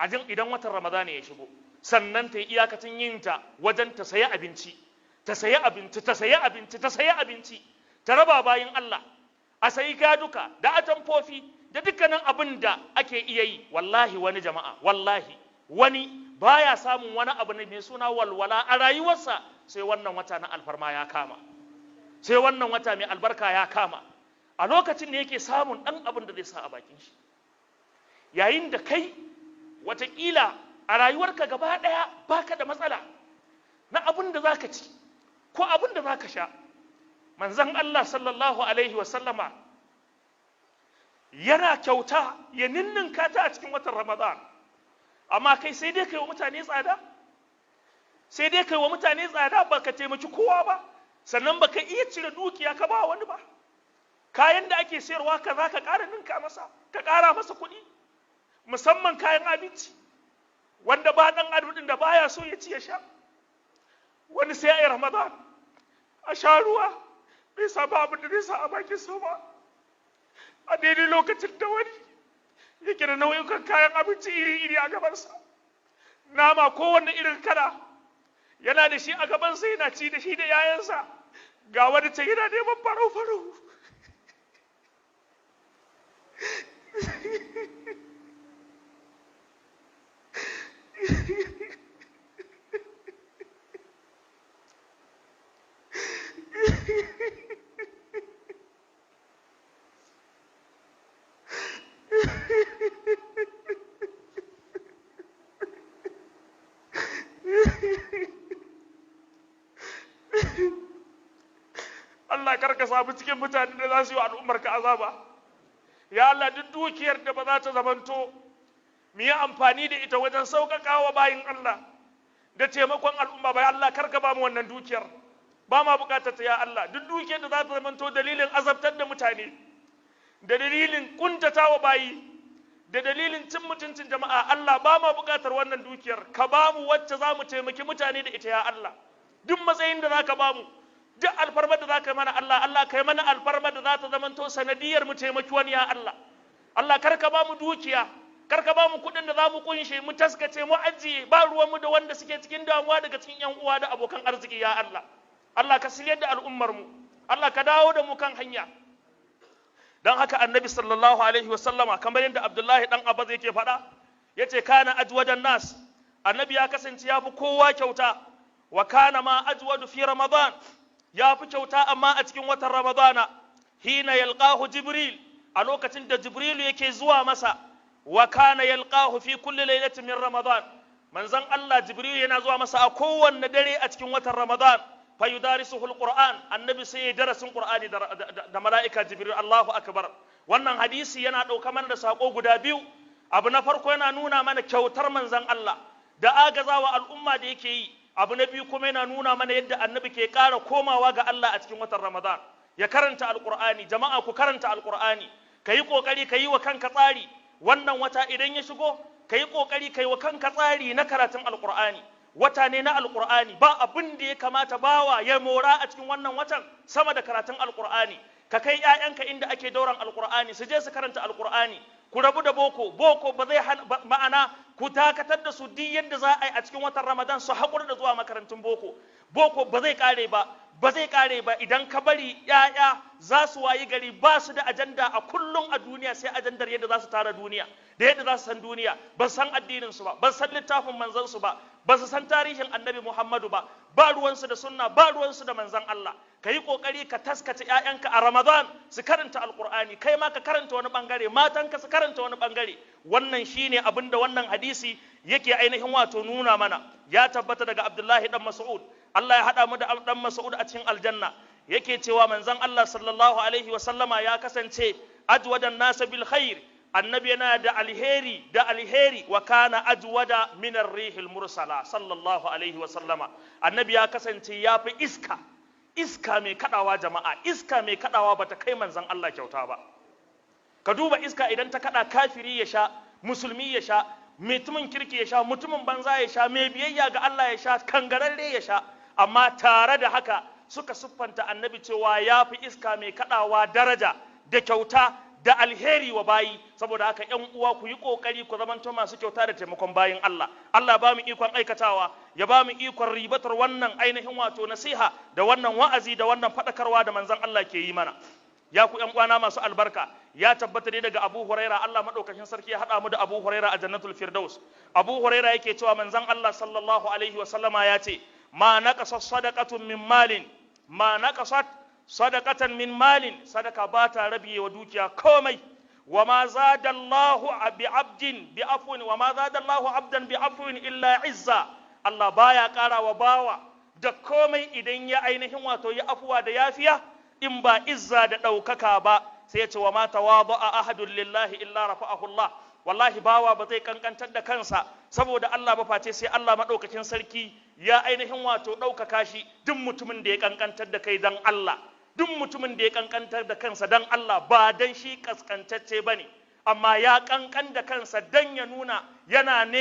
A jin idan watan Ramadana ya shigo, sannan ta yi iyakacin yinta wajen ta sayi abinci, ta sayi abinci, ta sayi abinci, ta sayi abinci, ta raba bayan Allah, a sayi gaduka da atamfofi da dukkanin abin da ake iya yi. Wallahi wani jama'a, wallahi wani baya samun wani abu ne mai suna walwala a rayuwarsa sai wannan wata na alfarma ya kama, sai wannan wata mai albarka ya kama, a lokacin da yake samun ɗan abin da zai sa a bakin shi. Yayin da kai watakila a rayuwarka gaba ɗaya baka da matsala na abin da zaka ci ko abin da zaka sha. Manzon Allah sallallahu alaihi wasallama yana kyauta ya ninninka ta a cikin watan Ramadan, amma kai sai dai kai wa mutane tsada, sai dai kai wa mutane tsada, baka taimaki kowa ba, sannan baka iya cire dukiya ka ba wani ba. Kayan da ake sayarwa ka za ka ƙara ninka masa, ka ƙara masa kuɗi, musamman kayan abinci wanda ba ɗan adam ɗin da baya so ya ci ya sha. Wani sai a yi Ramadan a sha ruwa bai samu abin da zai sa a bakin sa ba, a daidai lokacin da wani yake da nau'ikan kayan abinci iri-iri a gabansa, nama kowanne irin kala yana da shi a gabansa, yana ci da shi da 'ya'yansa. Ga wani can yana neman farau-farau. Allah kar ka samu cikin mutanen da za su yi wa al'ummar ka azaba. Ya Allah, duk dukiyar da ba za ta zamanto mu yi amfani da ita wajen sauƙaƙa wa bayin Allah da taimakon al'umma ba, ya Allah kar ka ba mu wannan dukiyar, ba ma buƙatar ta ya Allah. Duk dukiyar da za ta zamanto dalilin azabtar da mutane, da dalilin kuntata wa bayi, da dalilin cin mutuncin jama'a, Allah ba ma buƙatar wannan dukiyar. Ka ba mu wacce za mu taimaki mutane da ita ya Allah. Duk matsayin da za ka ba mu, duk alfarmar da za ka yi mana Allah, Allah ka yi mana alfarmar da za ta zamanto sanadiyar mu taimaki wani ya Allah. Allah kar ka ba mu dukiya, kar ka ba mu kuɗin da za mu kunshe, mu taskace, mu ajiye, ba ruwanmu da wanda suke cikin damuwa daga cikin yan uwa da abokan arziki ya Allah. Allah ka shiryar da al'ummar mu, Allah ka dawo da mu kan hanya. Don haka Annabi sallallahu alaihi wasallama, kamar yadda Abdullahi dan Abbas yake faɗa, yace kana ajwadan nas, Annabi ya kasance ya fi kowa kyauta. Wa kana ma ajwadu fi Ramadan, ya fi kyauta amma a cikin watan Ramadana, hina yalqahu Jibril, a lokacin da Jibril yake zuwa masa. Wa kana yalqahu fi kulli lailatin min Ramadan, manzon Allah Jibril yana zuwa masa a kowanne dare a cikin watan Ramadan. Fa yudarisuhu alquran, Annabi sai ya darasin Qur'ani da mala'ika Jibril. Allahu akbar. Wannan hadisi yana ɗauka mana da sako guda biyu. Abu na farko, yana nuna mana kyautar manzon Allah da agazawa al'umma da yake yi. Abu na biyu kuma, yana nuna mana yadda Annabi ke ƙara komawa ga Allah a cikin watan Ramadan ya karanta Alƙur'ani. Jama'a, ku karanta Alƙur'ani. Ka yi ƙoƙari ka yi wa kanka tsari. Wannan wata idan ya shigo, ka yi ƙoƙari ka yi wa kanka tsari na karatun Alƙur'ani. Wata ne na Alƙur'ani. Ba abin da ya kamata bawa ya mora a cikin wannan watan sama da karatun Alƙur'ani. Ka kai 'ya'yanka inda ake dauran Alƙur'ani su je su karanta Alƙur'ani. Ku rabu da boko. Boko ba zai ma'ana ku dakatar da su duk yadda za a yi a cikin watan Ramadan su haƙura da zuwa makarantun boko. Boko ba zai ƙare ba, ba zai ƙare ba. Idan ka bari, 'ya'ya za su wayi gari ba su da ajanda a kullum a duniya sai ajandar yadda za su tara duniya da yadda za su san duniya. Ba san addinin su ba, ba san littafin manzon su ba, ba su san tarihin Annabi Muhammadu ba, ba ruwansu da sunna, ba ruwansu da manzon Allah. Ka yi ƙoƙari ka taskace 'ya'yanka a Ramadan su karanta Alƙur'ani, kai ma ka karanta wani ɓangare, matanka su karanta wani ɓangare. Wannan shine abin da wannan hadisi yake ainihin wato nuna mana. Ya tabbata daga Abdullahi dan Mas'ud, Allah ya haɗa mu da dan Mas'ud a cikin aljanna, yake cewa manzon Allah sallallahu alaihi wa sallama ya kasance ajwadan nasa bil khair, Annabi yana da alheri da alheri. Wa kana ajwada min ar-rihil mursala sallallahu alaihi wa sallama, Annabi ya kasance ya fi iska, iska mai kadawa. Jama'a, iska mai kadawa bata kai manzon Allah kyauta ba. Ka duba iska idan ta kada, kafiri ya sha, musulmi ya sha, mutumin kirki ya sha, mutumin banza ya sha, mai biyayya ga Allah ya sha, kangararre ya sha. Amma tare da haka suka siffanta Annabi cewa ya fi iska mai kadawa daraja da kyauta da alheri wa bayi. Saboda haka ƴan uwa, ku yi kokari ku zamanto masu kyauta da taimakon bayin Allah. Allah ba mu ikon aikatawa, ya ba mu ikon ribatar wannan ainihin wato nasiha da wannan wa'azi da wannan faɗakarwa da manzon Allah ke yi mana. Ya ku ƴan uwana masu albarka, ya tabbata dai daga Abu Huraira, Allah madaukakin sarki ya haɗa mu da Abu Huraira a Jannatul Firdaus. Abu Huraira yake cewa manzon Allah sallallahu alaihi wa sallama ya ce: ma naqasat sadaqatun min malin, ma naqasat sadaqatan min malin, sadaka ba ta rabiye wa dukiya komai. Wa ma zada Allahu bi abdin bi afwin, wa ma zada Allahu abdan bi afwin illa izza. Allah baya ƙara wa bawa da komai idan ya ainihin wato ya afuwa da yafiya, in ba izza da ɗaukaka ba. Sai ya ce: wa ma tawada'a ahadun lillahi illa rafa'ahu Allah. Wallahi bawa ba zai kankantar da kansa saboda Allah ba, face sai Allah madaukakin sarki ya ainihin wato ɗaukaka shi. Duk mutumin da ya kankantar da kai dan Allah, duk mutumin da ya kankantar da kansa dan Allah, ba dan shi kaskantacce bane, amma ya kankan da kansa dan ya nuna yana ne